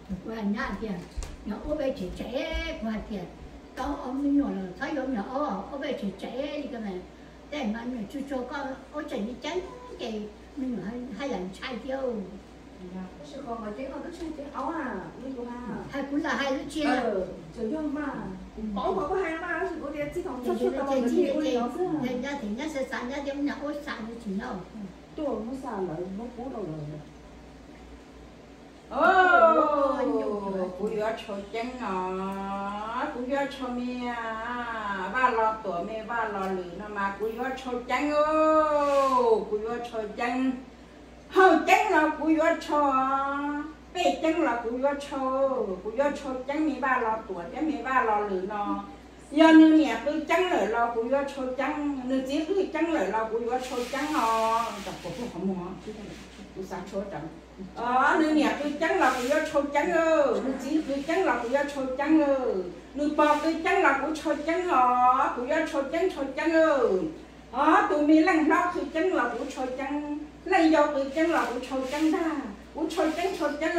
Kuv hais nyab tias, nyuam ua peb tsev tsev, kuv hais tias, tau ob me nyuam lawm txhob yuav me nyuam ua, ua peb tsev tsev li ko mas. Tej no me nyuam tsuag tsuag koj ua tseem li ceeb ces me nyuam haj yam ntshai thiab. Hais kuv lam hais lub tsi, nyab tias nyab xav xav nyab tias ua nyuam ua xav li tsis nyob. Kuv yuav tshau ceeb os, kuv yuav tshau me vaj lo tuam me vaj lo lwm no mas kuv yuav tshau ceeb os, kuv yuav tshau ceeb. Hauv ceeb los kuv yuav tshau, pej ceeb los kuv yuav tshau, kuv yuav tshau ceeb me vaj lo tuam thiab me vaj lo lwm no. Yog nws niam qw ceeb lawm los kuv yuav tshau ceeb, nws txiv qw ceeb lawm los kuv yuav tshau ceeb os. Kuv xav tshau, nws niam qw ceeb los kuv yuav tshau ceeb, nws txiv qw ceeb los kuv yuav tshau ceeb, nws pog qw ceeb los kuv tshau ceeb os, kuv yuav tshau ceeb tshau ceeb. Os, tus me leej hlob qw ceeb los kuv tshau ceeb, leej yau qw ceeb los kuv tshau ceeb ntag, kuv tshau ceeb tshau ceeb.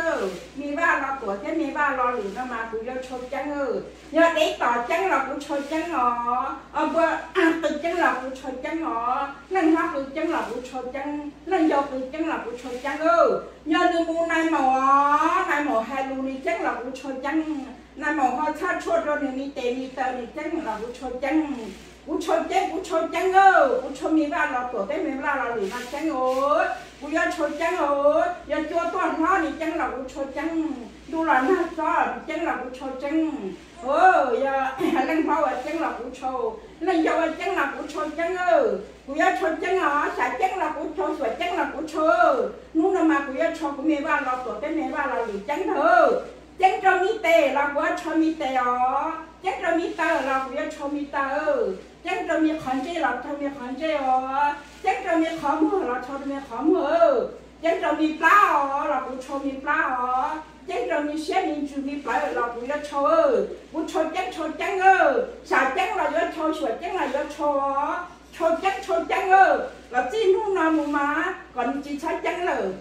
Me vaj lo tuam thiab me vaj lo lwm no mas kuv yuav tshau ceeb. Yog deb tom ceeb los kuv tshau ceeb os, npua qw ceeb los kuv tshau ceeb os, leej hlob qw ceeb los kuv tshau ceeb, leej yau qw ceeb los kuv tshau ceeb. Yog nws mus nais maum os, nais maum hais lus nws ceeb los kuv tshau ceeb, nais maum ho txhaj tshuaj rau nws me tes me taw nws ceeb los kuv tshau ceeb. Kuv tshau ceeb, kuv tshau ceeb, kuv tshau me vaj lo tuam thiab me vaj lo lwm no ceeb os, kuv yuav tshau ceeb os. Yog cua tuaj hlob nws ceeb los kuv tshau ceeb, ntuj los nag txob nws ceeb los kuv tshau ceeb. Yog leej hlob ua ceeb los kuv tshau, leej yau ua ceeb los kuv tshau ceeb. Kuv yuav tshau ceeb os, xya ceeb los kuv tshau, xyuam ceeb los kuv tshau. Hnub no mas kuv yuav tshau kuv me vaj lo tuam thiab me vaj lo lwm ceeb ntag. Ceeb rau me tes los kuv yuav tshau me tes os, ceeb rau me taw los kuv yuav tshau me taw, ceeb rau me qhov ntsej los tshau me qhov ntsej os, ceeb rau me qhov muag los tshau rau me qhov muag, ceeb rau me plab os los kuv tshau me plab os, ceeb rau me siab me ntsws me plawv los kuv yuav tshau. Kuv tshau ceeb tshau ceeb, xya ceeb los yuav tshau, xyuam ceeb los yuav tshau, tshau ceeb tshau ceeb. Los txij hnub no mus mas kom nws tsis txhob ceeb lawm,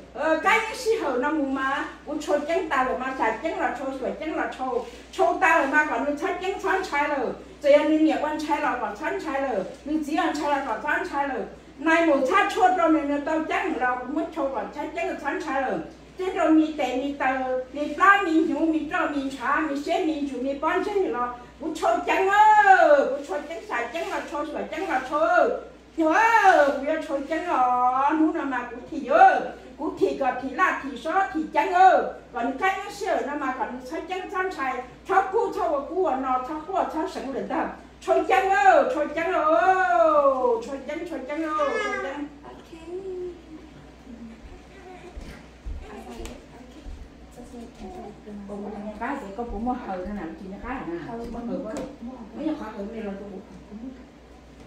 kab ib sij hawm no mus mas kuv tshau ceeb tas lawm mas xya ceeb los tshau, xyuam ceeb los tshau, tshau tas lawm mas kom nws txhob ceeb txhob ntshai lawm. Txawm yog nws niam ua ntshai los kom txhob ntshai lawm, nws txiv ua ntshai los kom txhob ntshai lawm. Nais maum txhaj tshuaj rau nws, nws tau ceeb los kuv muab tshau kom txhob ceeb txhob ntshai lawm. Ceeb rau me tes me taw, me plab me hnyuv me roj me ntshav me siab me ntsws me pob ntseg los kuv tshau ceeb, kuv tshau ceeb, xya ceeb los tshau, xyuam ceeb los tshau. Yog, kuv yuav tshau ceeb os, hnub no mas kuv thim, kuv thim kom thim laj thim sob thim ceeb, kom nws kab ib sij hawm no mas kom nws txhob ceeb txhob ntshai, txhob kub txhob ua kub ua no, txhob quaj txhob seev lawm ntag. Tshau ceeb, tshau ceeb, tshau ceeb, tshau ceeb, tshau ceeb. Qab es koj puas muaj hawv no na, tsis muaj qab na, muab qhov hawv me los rau kuv,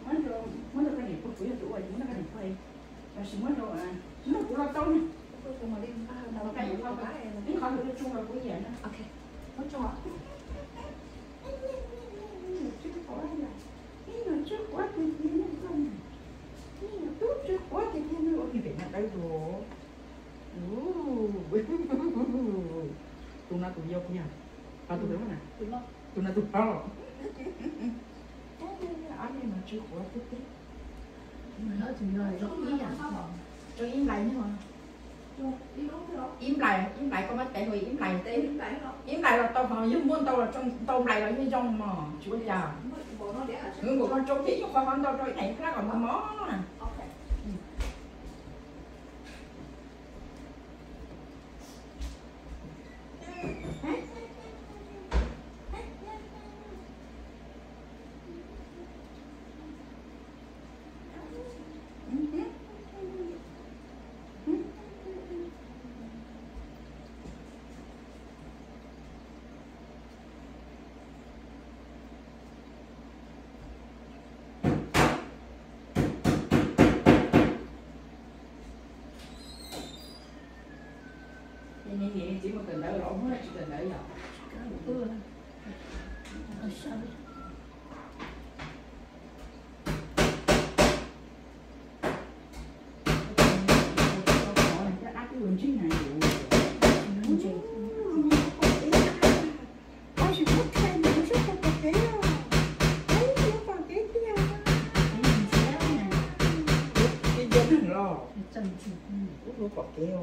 muab rau koj niam pog, kuv yog tus ua, muab rau koj niam pog, los sis muab rau, muab rau kuv los tau na. Ib qhov hawv tsoo los kuv yam na. Muab rau. Ib nyuag tsw quav tiag tiag, ib nyuag tub tsw quav tiag tiag, ua pem no dawb dua. Tus no tus yau puas yog? Ho tus hlob na? Tus no tus hlob. Ob niag no tsw quav tiag tiag. Zoo ib nplais, ib nplais, ib nplais koj muab tev ua ib nplais teb. Ib nplais los tau, ho yog muaj ntau los ntau nplais los yeej zoo mog, tsis ua cas. Nkaum ko tsoo ces ib nyuag qhov ho ntau rau ib nplais ib plab kom mos mos. Niam txiv mus kawm ntawv los muab tsis kawm ntawv yom? Dab twb ua ntsej na yus. Dev os.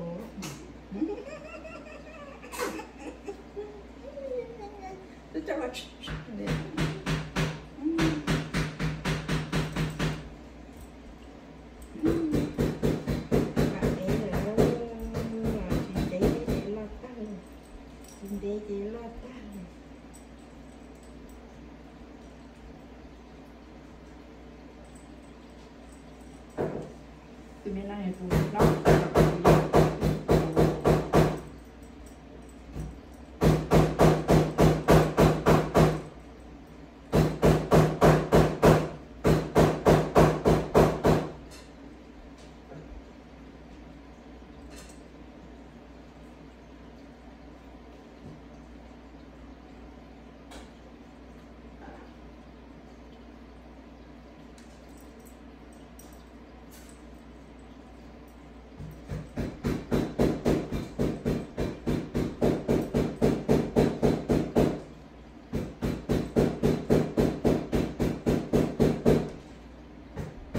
Tsis ntev ces loj tag, tsis ntev ces loj tag. Tus me no tus hlob.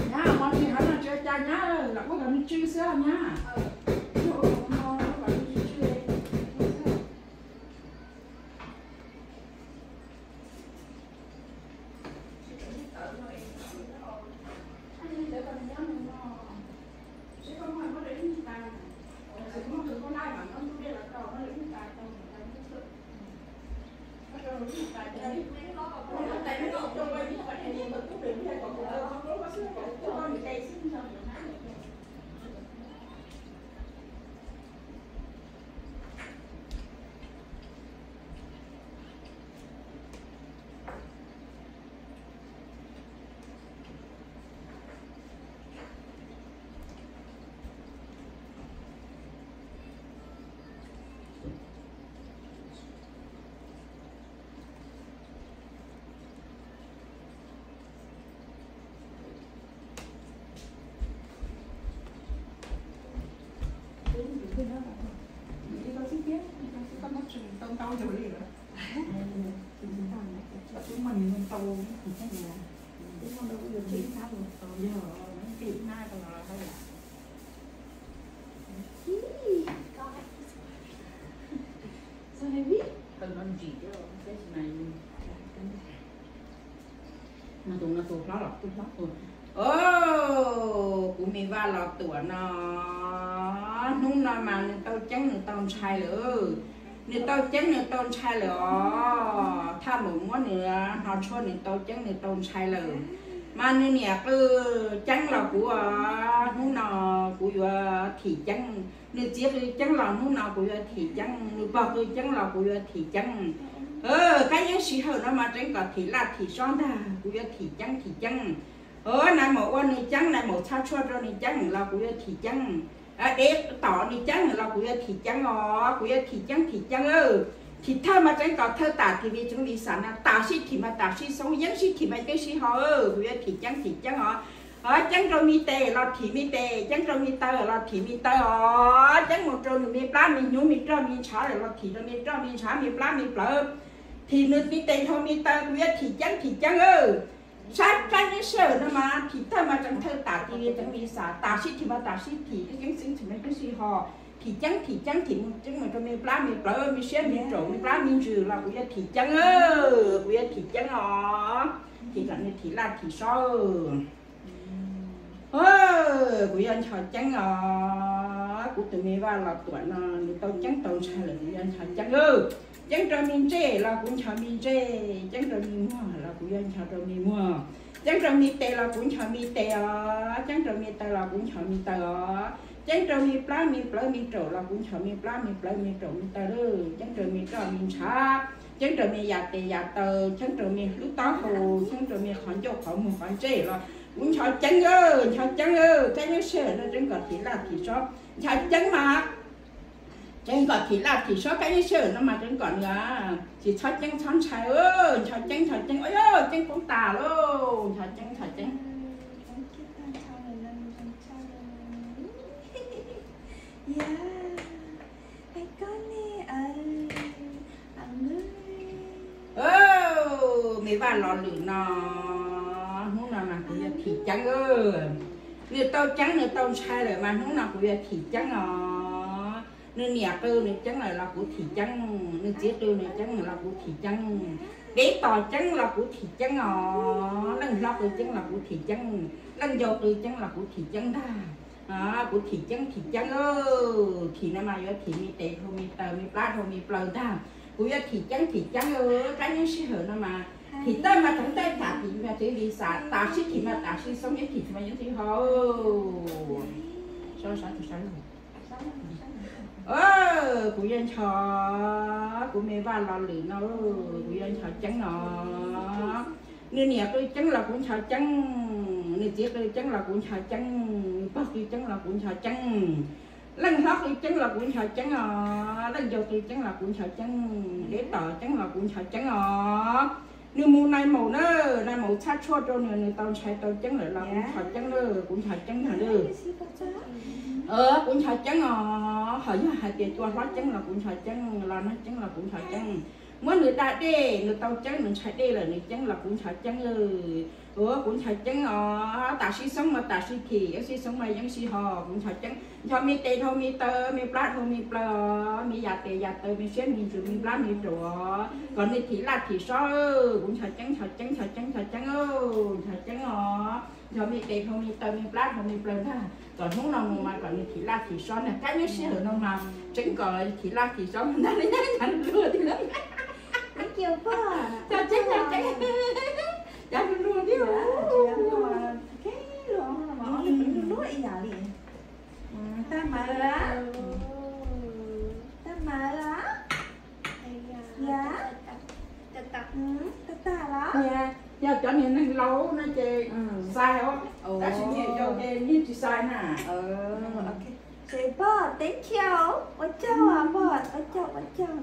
Nyab, hmo ntsis hav no tsis ua cas nyab, lam muab kom nws tsw xwb nyab. Os, kuv me Vaj Los Tuam no, hnub no mas nws tau ceeb nws tau ntshai lawm. Nws tau ceeb nws tau ntshai lawm os. Thaj maum muab nws hno tshuaj nws tau ceeb nws tau ntshai lawm. Mas nws niam qw ceeb los kuv, hnub no kuv yuav thim ceeb. Nws txiv qw ceeb los hnub no kuv yuav thim ceeb. Nws pog qw ceeb los kuv yuav thim ceeb. Kab yeeb sij hawm no mas tseeb kom thim laj thim sob ntag, kuv yuav thim ceeb thim ceeb. Nais maum ua nws ceeb, nais maum txhaj tshuaj rau nws ceeb los kuv yuav thim ceeb. Dev tom nws ceeb los kuv yuav thim ceeb os, kuv yuav thim ceeb thim ceeb. Thim thawj mas tseeb kom thawj tam thim li tseeb li xam na, tam sij thim mas tam sij xoob, yeeb sij thim mas yeeb sij ho, kuv yuav thim ceeb thim ceeb os. Ceeb rau me tes los thim me tes, ceeb rau me taw los thim me taw os. Ceeb mus rau nws me plab me hnyuv me roj me ntshav los thim rau me roj me ntshav me plab me plawv. Thim nws me tes dhau me taw, kuv yuav thim ceeb thim ceeb. Sab kab yeeb sij hawm no mas thim thawj mas tseeb thawj tam thim li tseeb li xam, tam sij thim mas tam sij thim, yeeb sij thim mas yeeb sij ho. Thim ceeb thim ceeb thim mus tseeb mus rau me plab me plawv me siab me raum me plab me ntsws los kuv yuav thim ceeb, kuv yuav thim ceeb os. Thim kom nws thim laj thim sob. Kuv yuav nchos ceeb os, kuv tus me Vaj Los Tuam no nws tau ceeb tau ntshai lawm, kuv yuav nchos ceeb. Ceeb rau me ntsej los kuv nchos me ntsej, ceeb rau me muag los kuv yuav nchos rau me muag, ceeb rau me tes los kuv nchos me tes os, ceeb rau me taw los kuv nchos me taw os, ceeb rau me plab me plawv me raum los kuv nchos me plab me plawv me raum me taw, ceeb rau me roj me ntshav, ceeb rau me yam tes yam taw, ceeb rau me lub taub hau, ceeb rau me qhov ncauj qhov muag qhov ntsej los kuv nchos ceeb, nchos ceeb. Kab yeeb sij hawm no tseeb kom thim laj thim sob, nchos ceeb mas tseeb kom thim laj thim sob, kab yeeb sij hawm no mas tseeb kom nws tsis txhob ceeb txhob ntshai, nchos ceeb nchos ceeb. Ua yog ceeb poob tas lauj, nchos ceeb nchos ceeb. Me Vaj Los Lwm no, hnub no mas kuv yuav thim ceeb. Nws tau ceeb nws tau ntshai lawm mas hnub no kuv yuav thim ceeb os. Nws niam qw nws ceeb lawm los kuv thim ceeb, nws txiv qw nws ceeb los kuv thim ceeb, dev tos ceeb los kuv thim ceeb os, leej hlob qw ceeb los kuv thim ceeb, leej yau qw ceeb los kuv thim ceeb ntag. Kuv thim ceeb thim ceeb, thim no mas yuav thim me tes dhau me taw me plab dhau me plaws ntag. Kuv yuav thim ceeb thim ceeb, kab nyob sij hawm no mas thim tawj mas teev tawj tham, thim mas teev li xav, tam sim thim mas tam sim xoob, yeej thim mas yeej thim ho. Kuv yuav nchos kuv me vaj los lwm no, kuv yuav nchos ceeb no. Nws niam qw ceeb los kuv nchos ceeb, nws txiv qw ceeb los kuv nchos ceeb, nws pog qw ceeb los kuv nchos ceeb, leej hlob qw ceeb los kuv nchos ceeb os, leej yau qw ceeb los kuv nchos ceeb, dev tos ceeb los kuv nchos ceeb os. Nws mus nai maum na, nai maum txhab tshuaj rau nws, nws tau ntshai tau ceeb lawm los kuv nchos ceeb lawm, kuv nchos ceeb ntag lawm. Kuv nchos ceeb os, ho yog hais tias cua hlob ceeb los kuv nchos ceeb, los nag ceeb los kuv nchos ceeb. Muab nws da dej, nws tau ceeb, nws ntshai dej lawm nws ceeb los kuv nchos ceeb lawm. Kuv nchos ceeb os, tam sim xoob mas tam sim thim, yeej sim xoob mas yeej sim ho, kuv nchos ceeb. Nchos me tes dhau me taw, me plab dhau me plaws os, me yam tes yam taw, me siab me ntsws, me plab me ruam, kom nws thim laj thim sob. Kuv nchos ceeb, nchos ceeb, nchos ceeb, nchos ceeb, nchos ceeb os. Nchos me tes dhau me taw, me plab dhau me plaws ntag, kom hnub no mus mas kom nws thim laj thim sob ntag. Kab nyob sij hawm no mas tseeb kom thim laj thim sob ntag, nyob nyob luag tiag. Cov tseeb, cov tseeb, cov luag luag tiag. Luag ib yam li. Tag mawv, tag mawv. Tag tag los? Yog cov niag neeg laus no ces xais os, tab sis niag yau ces niag tsis xais na. Pog, thank you, ua tsaug pog, ua tsaug, ua tsaug.